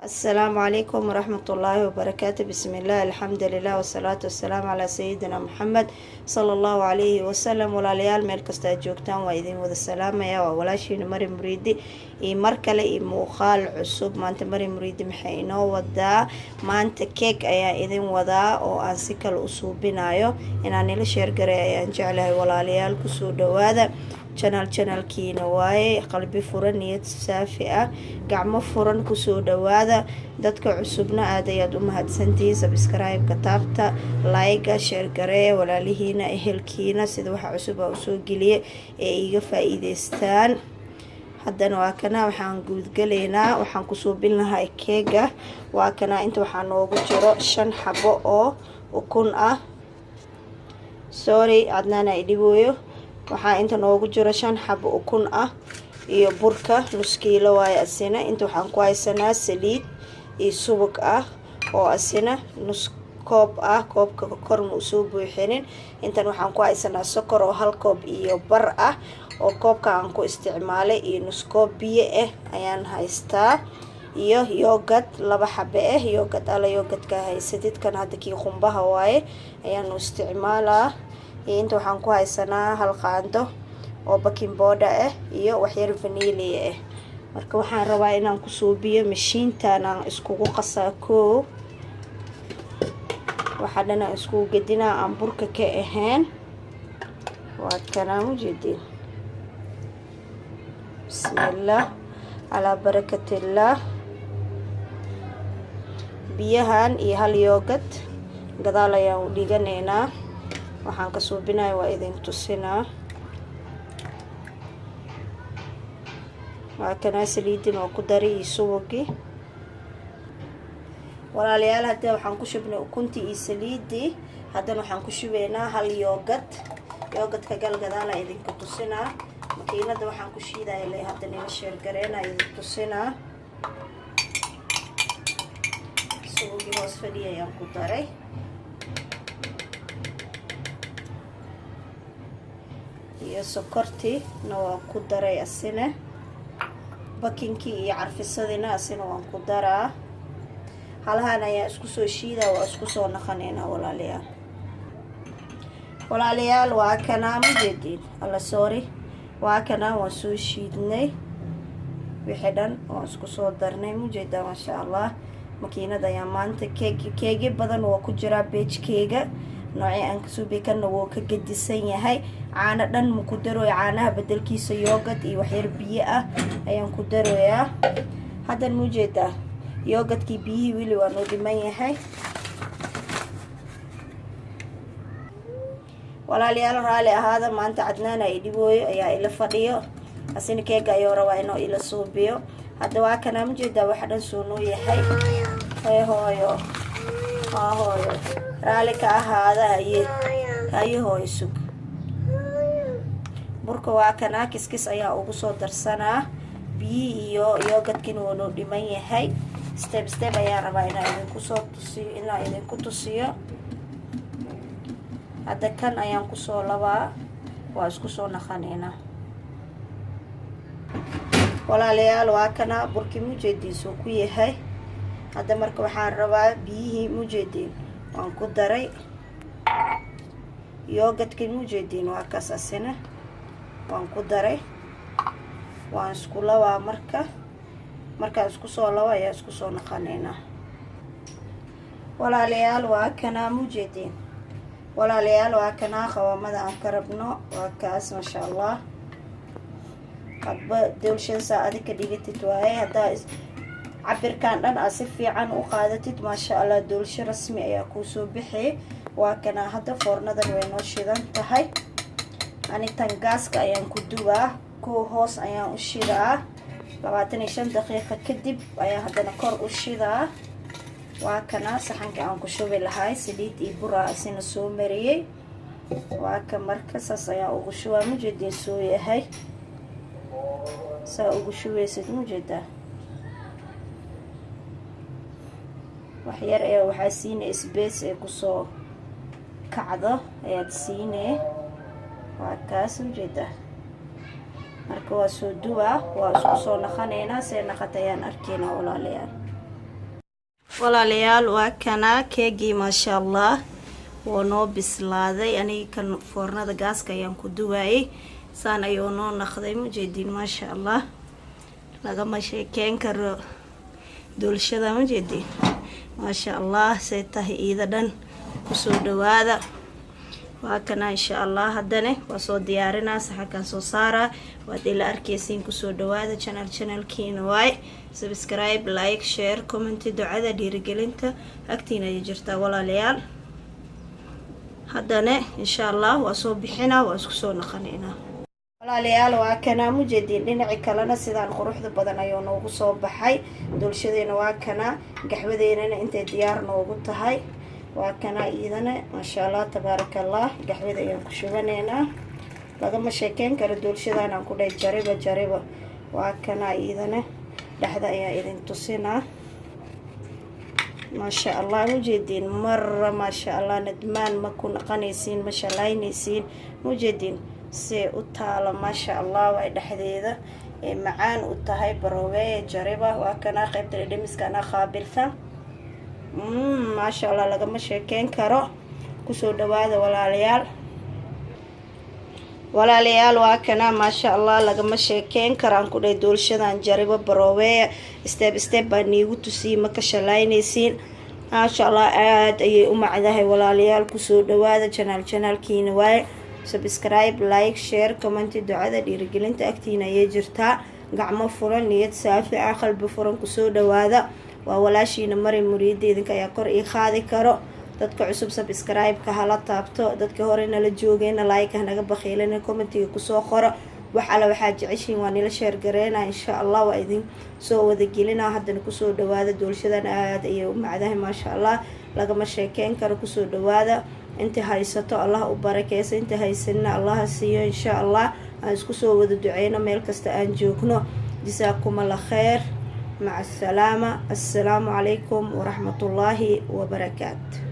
Asalaamu calaykum waraxmatullaahi wabarakaatu. Bismillaah, alxamdulilah, wasalaatu wasalaamu calaa sayidina Muxamed, sala Allahu calayhi wasalam. Walaalayaal, meel kasta aad joogtaan waa idin wada salaamaya. Waa walaashiina Mari Muriidi iyo mar kale iyo muuqaal cusub. Maanta Mari Muriidi maxay inoo wadaa? Maanta keeg ayaa idin wadaa oo aan si kale u suubinayo. Inaan ila share garay ayaan jeclahay. Walaalayaal, kusoo dhawaada channel, channelkiina waaye. Qalbi furan, niyad saafi ah, gacmo furan kusoo dhawaada. Dadka cusubna aad ayaad u mahadsantihiin. Subscribe-ka taabta, like-ga, share gareeya walaalihiina, ehelkiina, sida waxa cusub aa usoo geliya ee iiga faa-iideystaan. Haddana waa kana, waxaan guudgalaynaa, waxaan ku suubin lahaa keega. Waa kana, inta waxaa noogu jiro shan xabo oo ukun ah. Sorry, Cadnaana idhibooyo. Waxaa inta noogu jiro shan xabo ukun ah iyo burka nus kiilo waaye asina. Inta waxaan ku haysanaa saliid iyo subag ah oo asina nus koob ah, koobka korna usoo buuxinin. Intan waxaan ku haysanaa sokor oo hal koob iyo bar ah oo koobka aan ku isticmaalay, iyo nus koob biyo ah ayaan haystaa, iyo yogurt laba xabe ah. Yogurt alla yogurtka haysatid, kan hadda kii qumbaha waaye ayaanu isticmaalaa. Iyo inta waxaan ku haysanaa hal qaando oo baking powder ah iyo waxyar vanilla ah. Marka waxaan rabaa inaan ku suubiyo mashiintan, aan iskugu qasaa koo. Waxaa dhan aan iskugu gedinaa aan burka ka ahayn. Waa kanaa, mujeediin. Bismillaah, calaa barakatillaah. Biyahan iyo hal yogurt gadaal ayaan u dhiganaynaa. Waxaan ka suubinaya waa idin tusinaa. Waa kanaa, saliidin oo ku daray iyo subagii. Walaalayaal, hadda waxaan ku shubnay ukuntii iyo saliidii. Haddana waxaan ku shubaynaa hal yogurt. Yogurtka galgadaala idinka tusinaa. Makiinada waxaan ku shiidaya le hadda nila share gareena, idin tusinaa. Subagii hoos fadhiya ayaan ku daray iyo sokortii na waan ku daray asina, bakinkii iyo carfisadina asina waan ku daraa. Halahan ayaa isku soo shiidaa, waa isku soo naqanaynaa, walaalayaal. Walaalayaal, waa kanaa, majeediin? Alla, sorry. Waa kanaa, waan soo shiidnay wixii dhan, waan isku soo darnay, mujeedaa? Maasha Allah. Makiinada ayaa maanta keeg, keegyo badan waa ku jiraa page-keyga, noocii aan kasoo kanna wuu ka gedisan yahay. Caano dhan ma ku darooya, caanaha bedelkiisa yogurt iyo waxyar biyo ah ayaan ku darooyaa. Haddan mujeedaa, yogurtkii biyihii weli waa noo dhiman yahay. Walaalayaal, raali ahaada. Maanta Cadnaana i dhibooyo ayaa ila fadhiyo, asina keega ayuu rabaa inuu ila suubiyo. Hadda waa kanaa, mujeedaa? Waxa dhan soo noo yahay. Hee hooyo, haa hooyo, raali ka ahaada. Haye, haye hooyo, sug. Burka waa kanaa, kiskis ayaa ugu soo darsanaa. Biyihii iyo yogurtkina waa noo dhiman yahay. Step step ayaa rabaa inaa idinku soo tusiyo, inaa idinku tusiyo. Hadda kan ayaan kusoo labaa, waa isku soo naqanaynaa. Walaalayaal, waa kana burkii, mujeediisuu ku yahay. Hadda marka waxaan rabaa biyihii, mujeediin, waan ku daray. Yogurtkii, mujeediin, waa kaas, asina waan ku daray, waan isku labaa. Marka markaan isku soo labo ayaa isku soo naqanaynaa. Walaalayaal, waa kanaa, mujeediin? Walaalayaal, waa kanaa qawaamada aan ka rabno, waa kaas, maasha Allah. Hadba doolshada saa adig ka dhigatid waaye. Haddaa cabirkan dhan aad si fiican u qaadatid, maasha Allah, doolsho rasmi ayaa kuusoo bixi. Waa kanaa. Hadda foornadan way noo shidan tahay. Anitan gaaska ayaan ku dubaa. Kuwa hoos ayaan u shidaa, 25 daqiiqa kadib ayaan haddana kor u shidaa. Waa kana saxanka aan ku shubi lahay. Saliid iyo bura isina soo mariyey. Waa ka, marka saas ayaan ugu shubaa. Mujeediin soo yahay, saa ugu shubeysid, mujeedaa? Wax yar ee waxaa siinay space ee kusoo kacdo ayaad siinay. Waa kaas, ujeedaa? Marka waa soo duwaa, waa isku soo naqanaynaa. See naqata ayaan arkaynaa, walaalayaal. Walaalayaal, waa kanaa keegii, maasha Allah, wuu noo bislaaday. Aniga kan foornada gaaska ayaan ku duwaayey. Saan ayuu noo naqday, mujeediin, maasha Allah, lagama sheekeyn karo doolshada, mujeediin, maasha Allah. Say tahay iida dhan, kusoo dhawaada. Waa kana, insha Allah, haddane waa soo diyaarinaa, saxankaan soo saaraa, waad ila arkeysiin. Kusoo dhawaada channelkiina waay. Subscribe, like, share, comment, ducada dhiirigelinta agtiina ayay jirtaa, walaalayaal. Haddane insha Allah waa soo bixinaa, waa isku soo naqanaynaa. Walaalayaal, waa kanaa, mujeediin, dhinaci kalena sidaan quruxda badan ayuu noogu soo baxay. Doolshadeena waa kanaa, gaxwadeynana intay diyaar noogu tahay. Waa kanaa iidana, maasha Allah, tabaaraka Allah. Gaxwada ayaan ku shubanaynaa. Lagama sheekeyn karo doolshadan, aan ku dhahay, jariba jariba. Waa kanaa iidana, dhexda ayaa idin tusinaa, maasha Allah, mujeediin. Mara, maasha Allah, nadmaan ma ku naqanaysiin, ma shalaynaysiin, mujeediin see u taalo, maasha Allah. Way dhexdeeda ee macaan u tahay baroweeye jariba. Waa kanaa qaybta dhedhemiska anaa qaabilsan. Maasha Allah, lagama sheekeyn karo. Kusoo dhawaada, walaalayaal. Walaalayaal, waa kanaa, maasha Allah, lagama sheekeyn karaan ku dhahay. Doolshadan jaribo, barooweeya, step step baa niigu tusiyey, ma ka shalaynaysiin, maasha Allah, aada ayay u macdahay. Walaalayaal, kusoo dhawaada channelkiina waaye. Subscribe, like, share, comment, ducada dhiirigelinta agtiina ayay jirtaa. Gacmo furan, niyad saafi ah, qalbi furan kusoo dhawaada. Waa walaashiina Mari Muriida, idinka ayaa kor ii qaadi karo. Dadka cusub subscribe-ka hala taabto, dadka hore nala joogeyna like hanaga bakhiilina, commentiga kusoo qoro wax alla waxaa jeceshiin, waa nila share gareyna, insha Allah, waa idin soo wadagelina. Haddana kusoo dhawaada, doolshadan aada ayay u macdahay, maasha Allah, lagama sheekeyn karo. Kusoo dhawaada. Inta haysato Allah u barakeysa, inta haysanina Allaha siiyo, insha Allah. Aan isku soo wada duceyno meel kasta aan joogno. Jasaakum Allah kheyr, maca asalaama. Assalaamu calaykum waraxmatullaahi wabarakaatu.